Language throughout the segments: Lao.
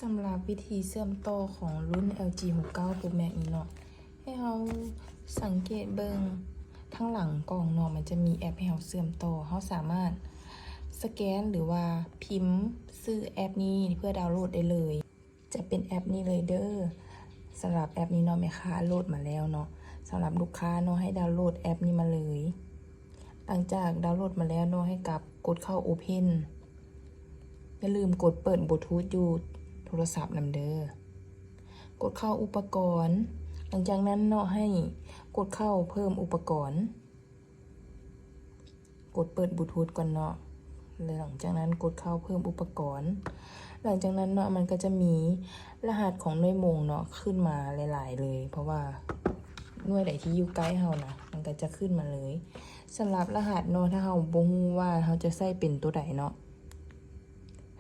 ສຳລັບວິທີເຊື່ອມຕໍ່ຂອງລຸ້ນ ແອລຈີ ຫົກເກົ້າ ໂປຣແມັກ ນີ້ເນາະ, ໃຫ້ເຮົາສັງເກດເບິ່ງທາງຫຼັງກ່ອງເນາະ, ມັນຈະມີແອັບໃຫ້ເຮົາເຊື່ອມຕໍ່. ເຮົາສາມາດສະແກນ ຫຼືວ່າພິມຊື່ແອັບນີ້ເພື່ອດາວໂຫຼດໄດ້ເລີຍ. ຈະເປັນແອັບນີ້ເລີຍເດີ້. ສຳລັບແອັບນີ້ເນາະ, ແມ່ຄ້າໂຫຼດມາແລ້ວເນາະ. ສຳລັບລູກຄ້າເນາະ, ໃຫ້ດາວໂຫຼດແອັບນີ້ມາເລີຍ. ຫຼັງຈາກດາວໂຫຼດມາແລ້ວເນາະ, ໃຫ້ກັບກົດເຂົ້າ Open. ຢ່າລືມກົດເປີດບລູທູດຢູ່ໂທລະສັບນຳເດີ້. ກົດເຂົ້າອຸປະກອນ. ຫຼັງຈາກນັ້ນເນາະ, ໃຫ້ກົດເຂົ້າເພີ່ມອຸປະກອນ. ກົດເປີດບລູທູດກ່ອນເນາະ, ແລ້ວຫຼັງຈາກນັ້ນກົດເຂົ້າເພີ່ມອຸປະກອນ. ຫຼັງຈາກນັ້ນເນາະ, ມັນກໍຈະມີລະຫັດຂອງໜ່ວຍໂມງເນາະ ຂຶ້ນມາຫຼາຍໆເລີຍ, ເພາະວ່າໜ່ວຍໃດທີ່ຢູ່ໃກ້ເຮົານະ, ມັນກໍຈະຂຶ້ນມາເລີຍ. ສຳລັບລະຫັດເນາະ, ຖ້າເຮົາບໍ່ຮູ້ວ່າເຮົາຈະໃຊ້ເປັນຕົວໃດເນາະ,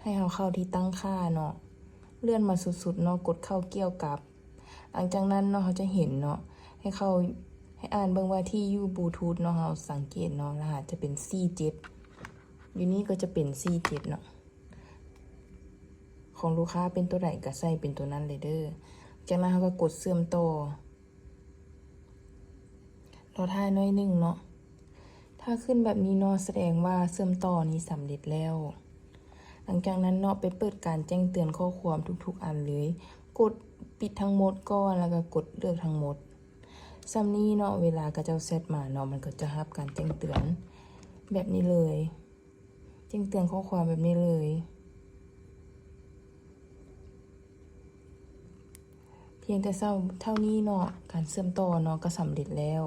ໃຫ້ເຮົາເຂົ້າທີ່ຕັ້ງຄ່າເນາະ, ເລື່ອນມາສຸດໆເນາະ, ກົດເຂົ້າກ່ຽວກັບ. ຫຼັງຈາກນັ້ນເນາະ, ເຮົາຈະເຫັນເນາະ, ໃຫ້ເຂົ້າ, ໃຫ້ອ່ານເບິ່ງວ່າທີ່ຢູ່ບລູທູດເນາະ, ເຮົາສັງເກດເນາະ, ລະຫັດຈະເປັນສີ່ເຈັດ. ຢູ່ນີ້ກໍຈະເປັນສີ່ເຈັດເນາະ. ຂອງລູກຄ້າເປັນຕົວໃດກໍໃສ່ເປັນຕົວນັ້ນເລີຍເດີ້. ຈາກນັ້ນເຮົາກໍກົດເຊື່ອມຕໍ່. ລໍຖ້າໜ້ອຍໜຶ່ງເນາະ. ຖ້າຂຶ້ນແບບນີ້ເນາະ, ສະແດງວ່າເຊື່ອມຕໍ່ນີ້ສຳເລັດແລ້ວ. ຫຼັງຈາກນັ້ນເນາະ, ໄປເປີດການແຈ້ງເຕືອນຂໍ້ຄວາມທຸກໆອັນເລີຍ. ກົດປິດທັງໝົດກ່ອນ, ແລ້ວກໍກົດເລືອກທັງໝົດ. ສ່ຳນີ້ເນາະ, ເວລາເຂົາເຈົ້າແຊັດມາເນາະ, ມັນກໍຈະຮັບການແຈ້ງເຕືອນແບບນີ້ເລີຍ. ແຈ້ງເຕືອນຂໍ້ຄວາມແບບນີ້ເລີຍ. ພຽງແຕ່ເທົ່າ, ເທົ່ານີ້ເນາະ, ການເຊື່ອມຕໍ່ເນາະ ກໍສຳເລັດແລ້ວ.